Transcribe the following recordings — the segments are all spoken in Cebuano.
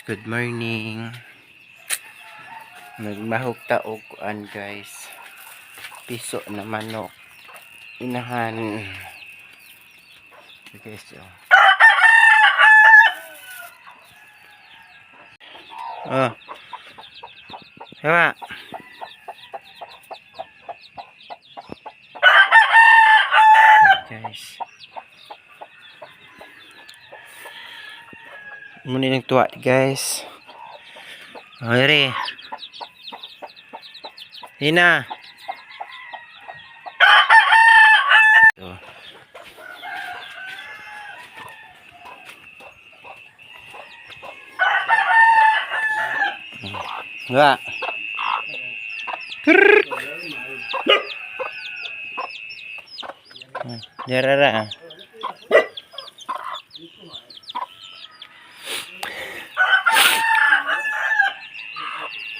Good morning. Nagmahog ta og kuan, guys. Piso na manok. Inahan. Guys, oh. Oh. Yawa. Guys. Muna yung tuwa, guys. Oh, diri. Hina. Oh. Wa. Dara ah.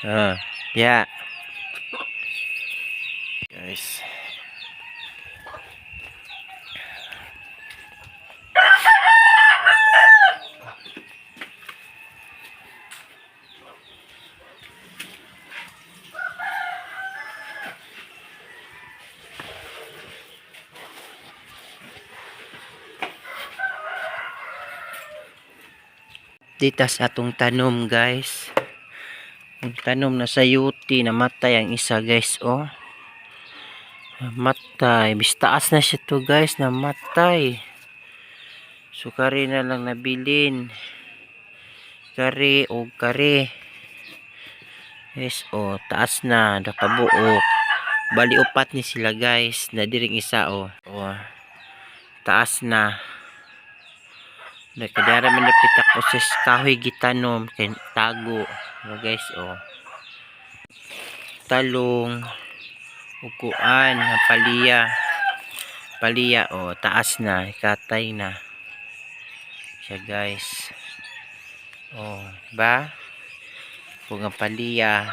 Ah, ya. Guys. Dita sa atong tanom, guys. Ang tanom na sayuti, namatay ang isa, guys, oh. Namatay. Bistaas na siya to, guys, namatay. So kari na lang nabilin. Kari o kari. Guys, oh, taas na, nakabuok. Bali upat ni sila, guys, na diring isa, oh. Oh. Taas na. Nakadara man napit ako sa kahoy gitanom kay tago. Oh, guys, oh. Talong, uguan, paliya. Paliya, oh, taas na, katay na. Siya, guys. Oh, ba? Kung ang paliya,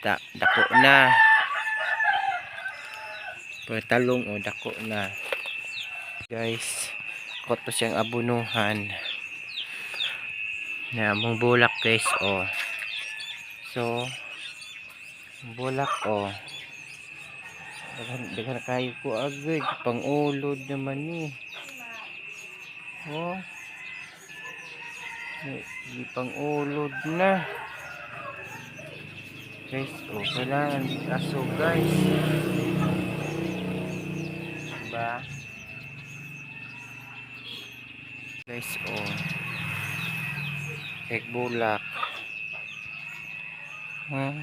dako na. Pero talong, oh, dako na. Guys, ko to siyang abunuhan na mong bulak, guys, oh. So bulak, oh, daghan daghan kayo ko agad pangulod naman ni, oh. Di pangulod na, guys, oh. Kailangan aso, guys, ba, guys, oh. Kek bulak, huh?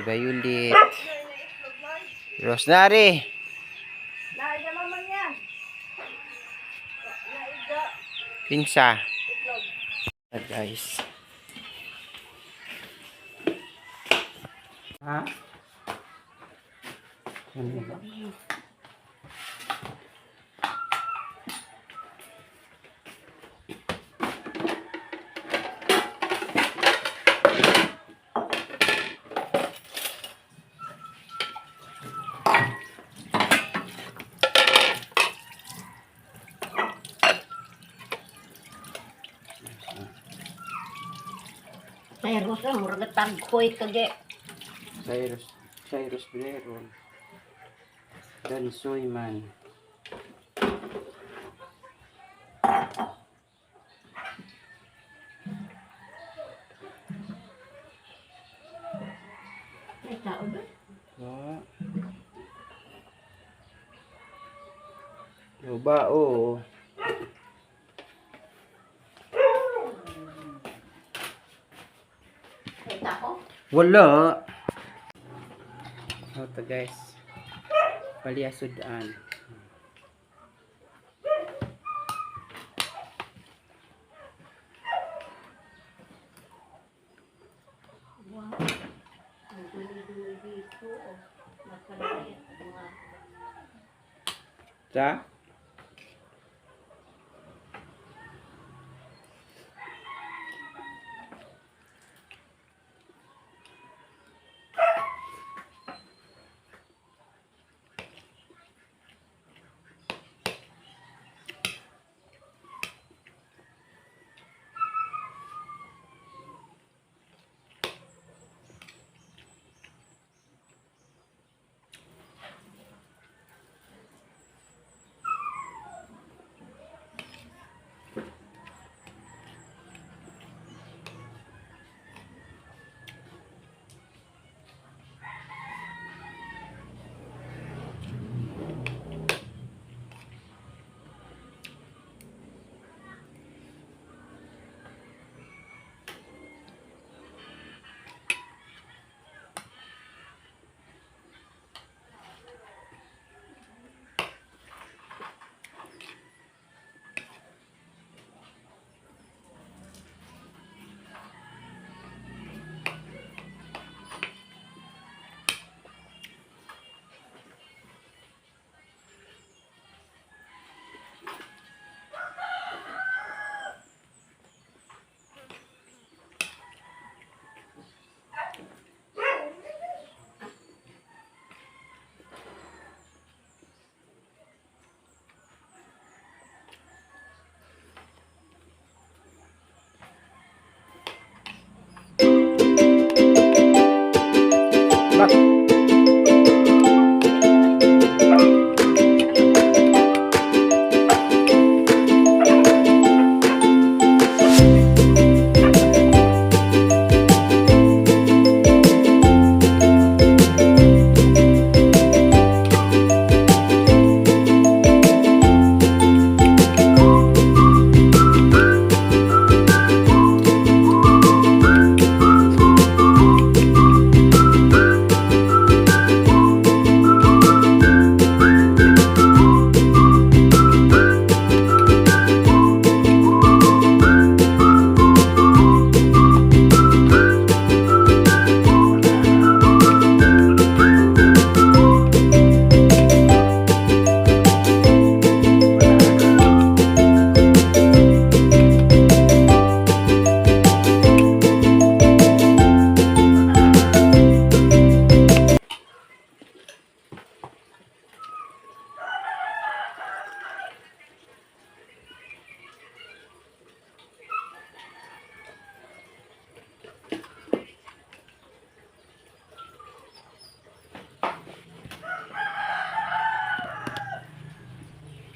Violet Rosnari. Naiga naman yan. Naiga. Kinsa. Itlog. Ah, guys, ha. Ano ba? Cyrus ang murag taghoy kage. Cyrus Cyrus Bleron Dansoy man. May tao ba? Wa. Luba, oo. May tao? Wala. Ito, guys. Paliasudaan. Wow. Ang dumi-dumi dito. Oh. Nakalagay ang mga Sa?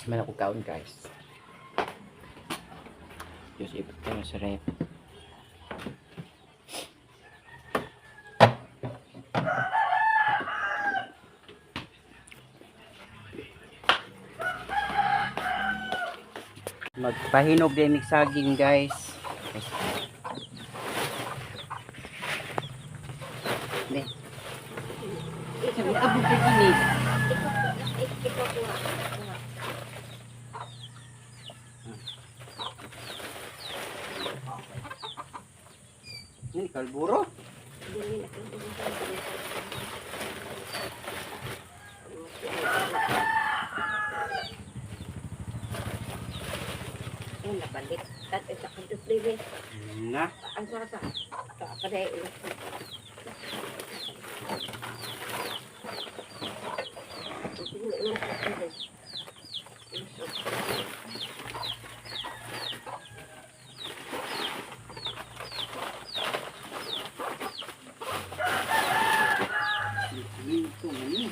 Man ako kaon, guys. Diyos, ipit na sa rep. Magpahinog din mig saging, guys. Ne. Sabi, abo pa gini. Ikaw kuha. Kuha. Ni kalburo. Dili na kayo. Ay, nabalik. At isa ka dito, Na. Ang sarap ah. Kapaday. Ito man ni.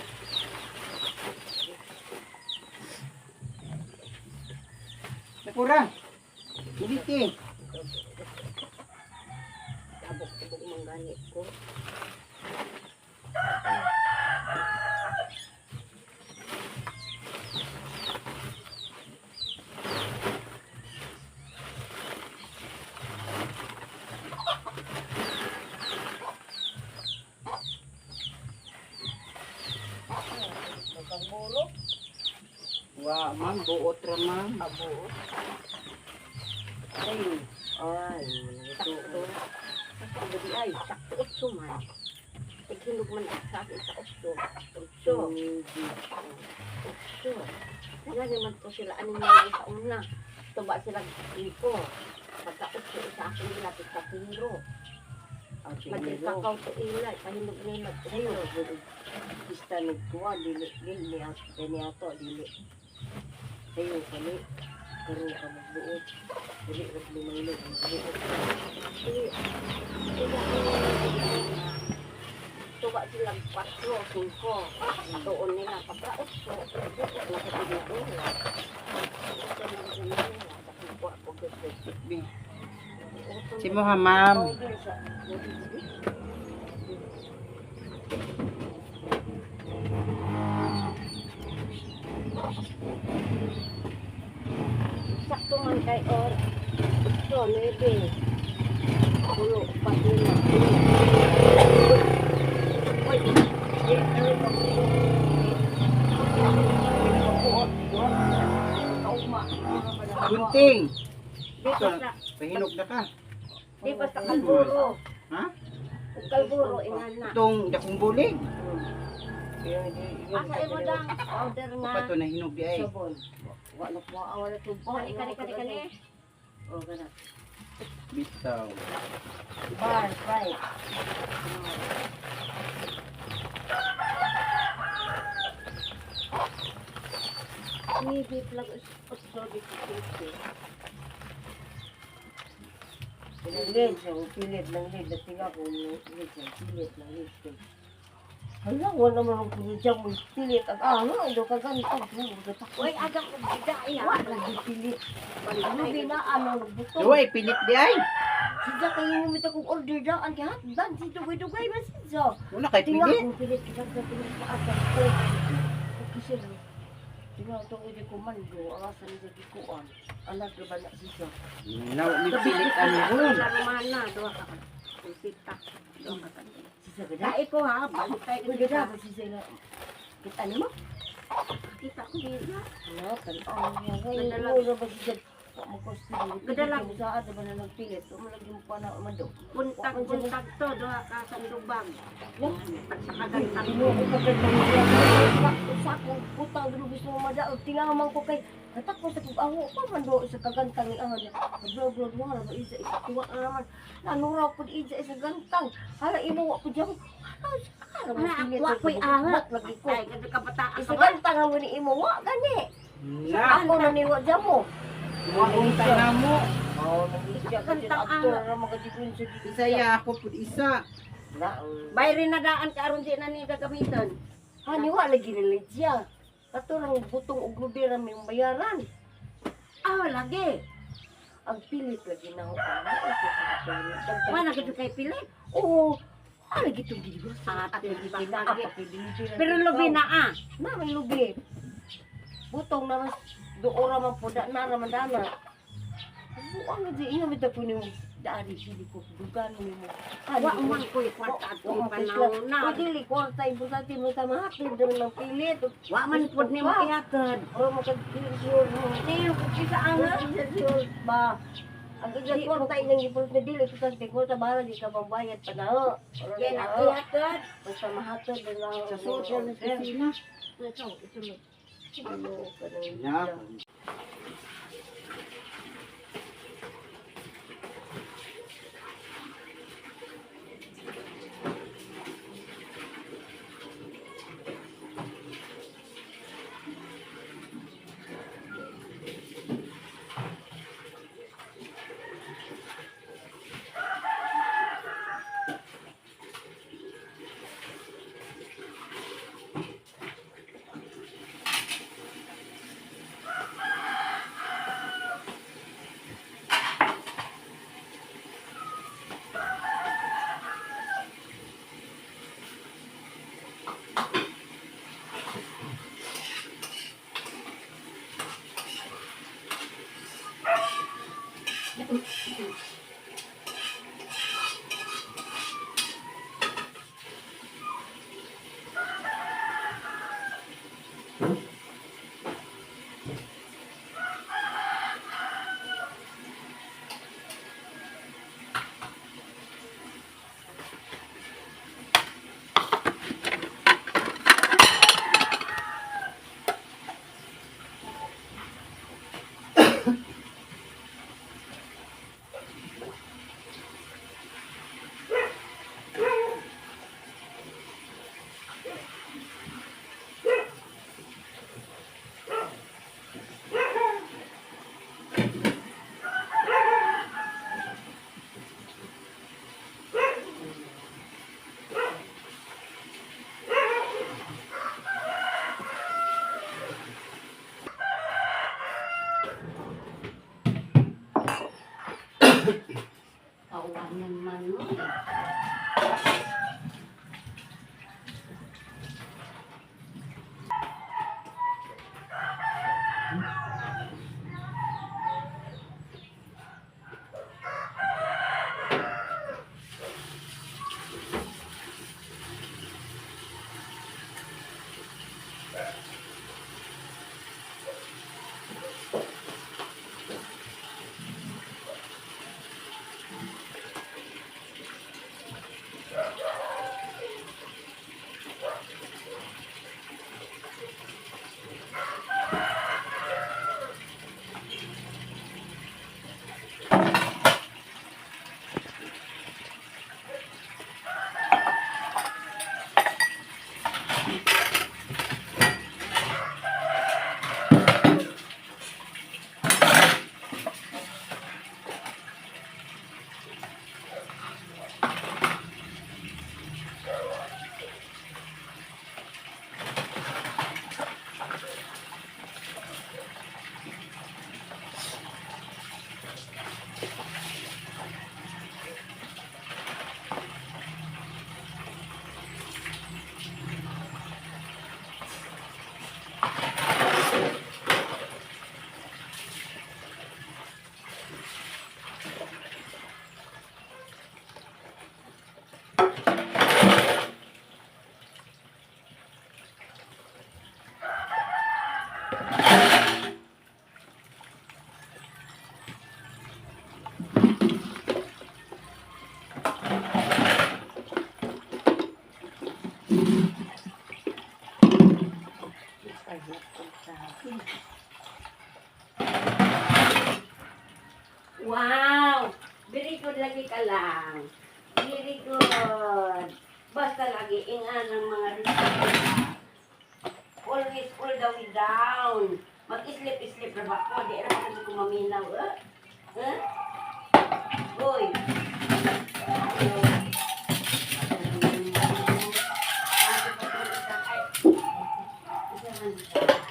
Nakura. Hindi. Tabok-tabok man gani ko. Wa, ma'am, buot ra, ma'am. Abo. Ay, ay, Sakto. ay. Sakto utso man. Tighinog man sa akin sa utso. Utso. Utso. Wala naman to sila aning mga sa una. Tuba sila iko. Pagka utso sa akin nila pagkapiro. Magkakaw to ila. Pahinog nila. Ayo, bista nagkuha, dili, dili, dili ato, dili. Ayo, kani, karon ka magbuot. Dili, rag lumaylog, magbuot. Tuba sila 4, 5. Atuon nila. Pagka utso. Nakapig na nila. Utso na nila. Kuha ko gusto. Si mo ha, ma'am. Sakto man kay or 8, 9. Pulo, pati na. Uy, eh, Gunting. Di pa sa, Pahinog na ka. di pa sa kalburo. Ha? Ug kalburo, inana. Itong dakong bulig. Asa imo dang order nga. Pa to nahinog di ay. Sabon. Wala ko, wala ko. Kani kani kani kani. Oh, kana. Bitaw. Bar, five. Ni plug utso di ko. Pilit, siya, pilit lang lid. Natinga ko, pilit siya, pilit lang lid. Hala, wala naman ang siya mo pilit. At ano, ito ka ganito. Uy, aga ko bida iya. Wala, pilit. Ano binaan, ano, nagbuto. Duwa, pilit di ay. Siya kayo yung mita kong order dyan. Kaya hatdan, si dugay-dugay man siya. Wala kay Tinga pilit. kong pilit kita sa pilit pa asa ko. Kasi tinga itong hindi ko mando, ang asa niya gikuan. Anak ba na siya. Naw, may pilit ano ron. Mana duha ka. Sita. Duha ka. Siya gada. Dai ko ha, bantay ko Uy, gada ba siya na. Kita ni mo? Kita ko dito. Ano, tan-aw niya. Ngayon, mo ba siya? Wa mo ko siya. Gada lang. Mo saan ba na nagpilit? Umulag yung pa na mando. Buntag buntag to duha ka sandubang. Pagsakagantang. Ginoo ko pagkat sa akong putang dulu gusto mo madaog. Tinga man ko kay katakos sa kong aho pa man do sa kagantang ni aho niya. Bro bro mo ba isa isa tuwa na naman. Nanuraw pud isa isa gantang. Hala imo wa pud jamo. Hala sa Hala, wa ko'y aho. Lagi ko. Ay, kada kabataan Isa ka ba? gantang ang ni imo wa gani. Na, Ako na ni wa jamo. muong tanamo. Oh, nag-isya ka dyan. Gantang Aktor aho. ra makadikun sa dito. Isaya ako pud isa. Na. Bayri na daan ka aron di na ni gagamiton. Hani wa lagi na siya. Kato lang butong og lubi ra may bayaran. Ah, lagi. Ang pilit lagi na ako. Wala gid kay pilit. Oo. Ano gitong gidiwas? Ate, Lagi. Pero lubi na ah. Na may lubi. Butong na mas doora man po da na raman dana. Buang gid inga bitaw po nimo dari sili ko dugan nimo. Wa man ko'y kwarta at Wa man panahon na. O dili kwarta importante mo sa mahatid naman ng pilit. Wa man pud nimo ihatod. O makag-sure mo. Niyo ko kisa ang Sure ba? Ang iya kwarta inyang ipulot na dili importante kwarta bahala di ka mabayad pa na ho. Kaya na ihatod. Basta mahatid na lang. Sa social na sila. Ikaw, isulod. Ano, kanang- Ya. Kawanan man mo. Wow! Very good lagi ka lang. Very good. Basta lagi ingan ang mga resita. Always all the way down. Mag-sleep-sleep na ba ako? Di ra kasi ko maminaw. Eh? Eh? Uy. Ayo. Ay, isa man siya.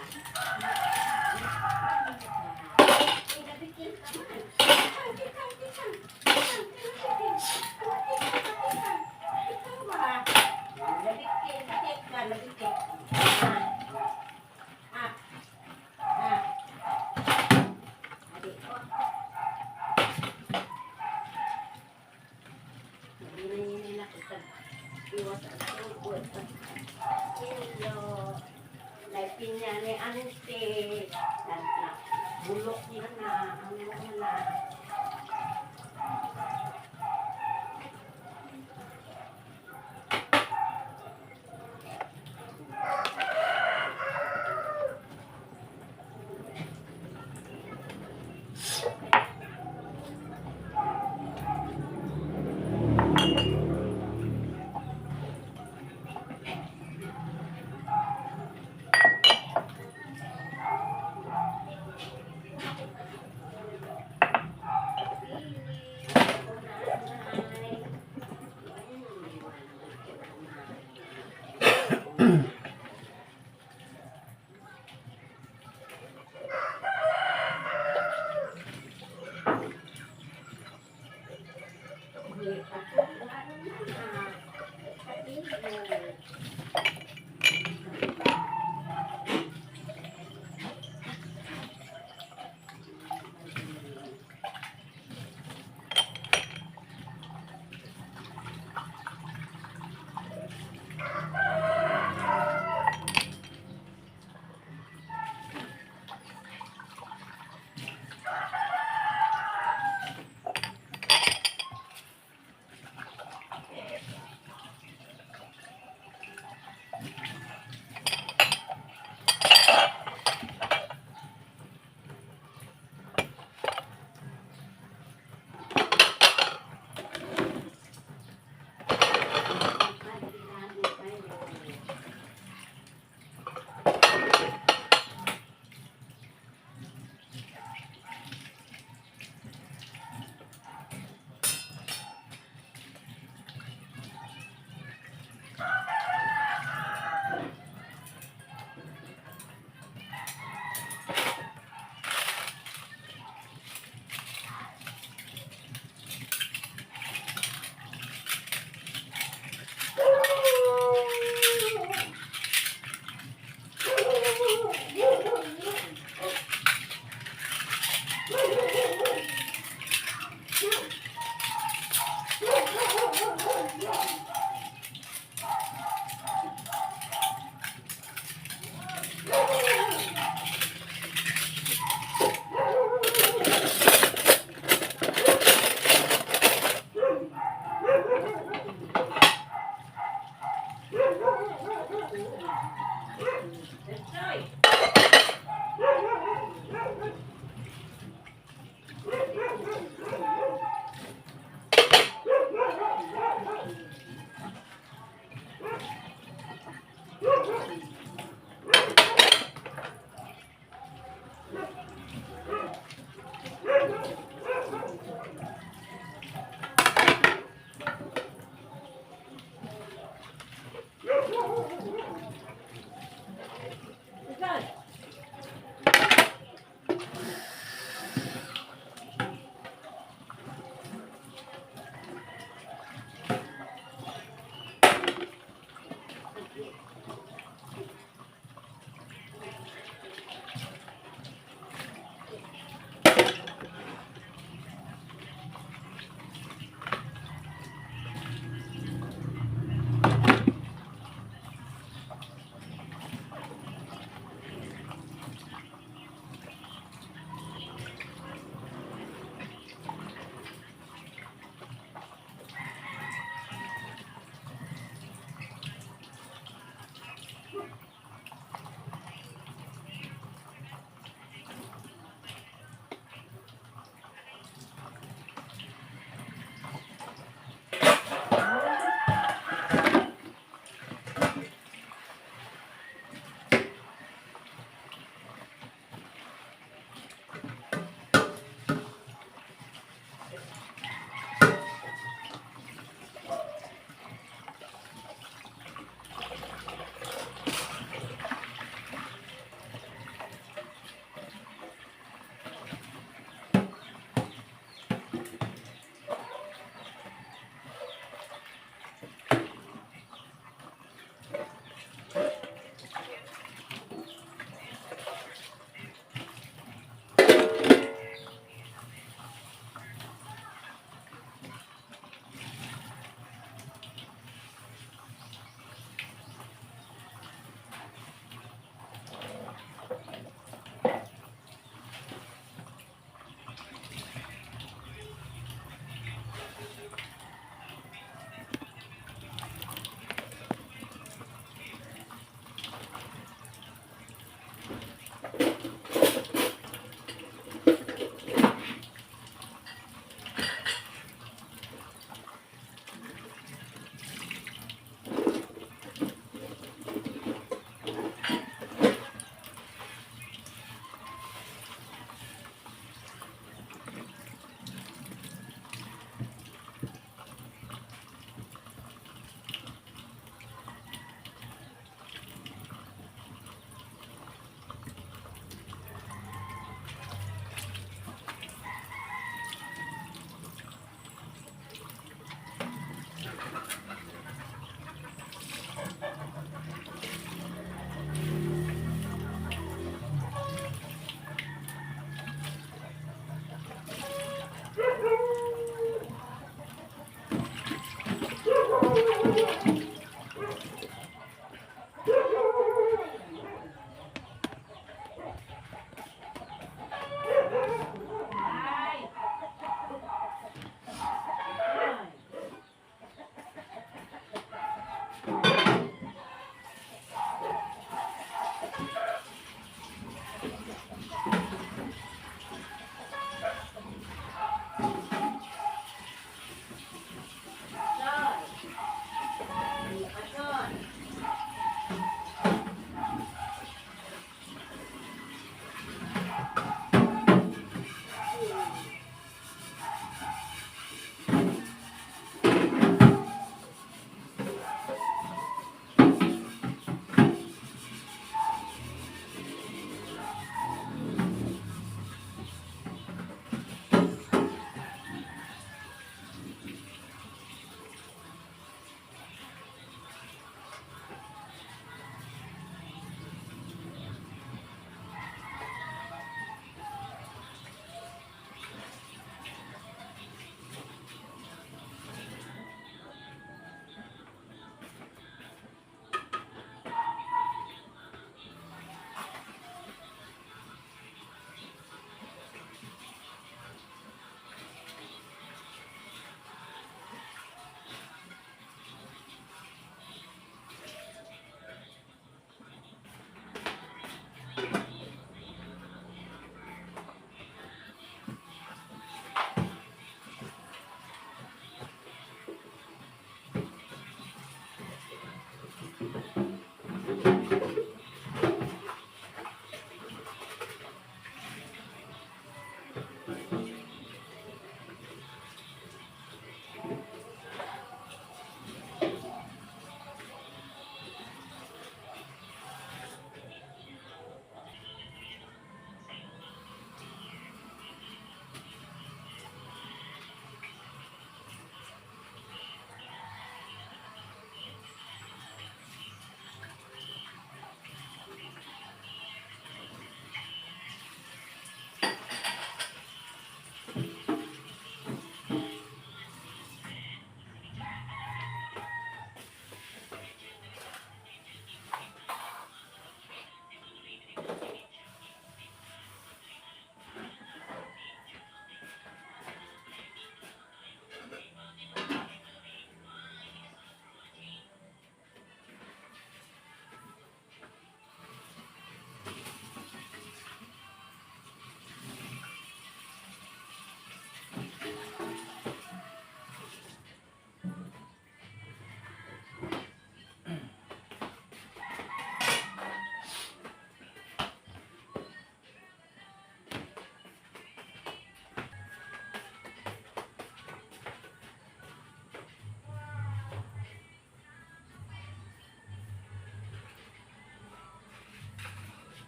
Gawas ang sugod. Hello. Naipinya ni auntie. Na, na, bulok na na. Ano na na.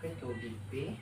Okay, tubig, be.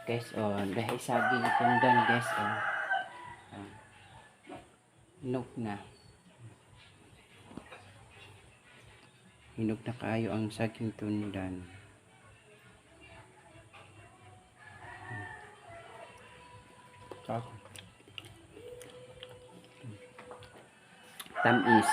Guys, oh, dahil saging tundan, guys, oh. Ah. Hinog na. Hinog na kaayo ang saging tundan. Sarap. Tamis.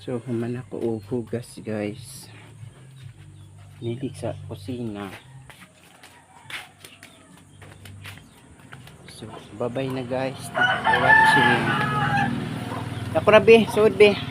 So, human ako og hugas, guys. Nilig sa kusina. So, bye-bye na, guys. Thank you for watching. Ako na, be. Suod, be.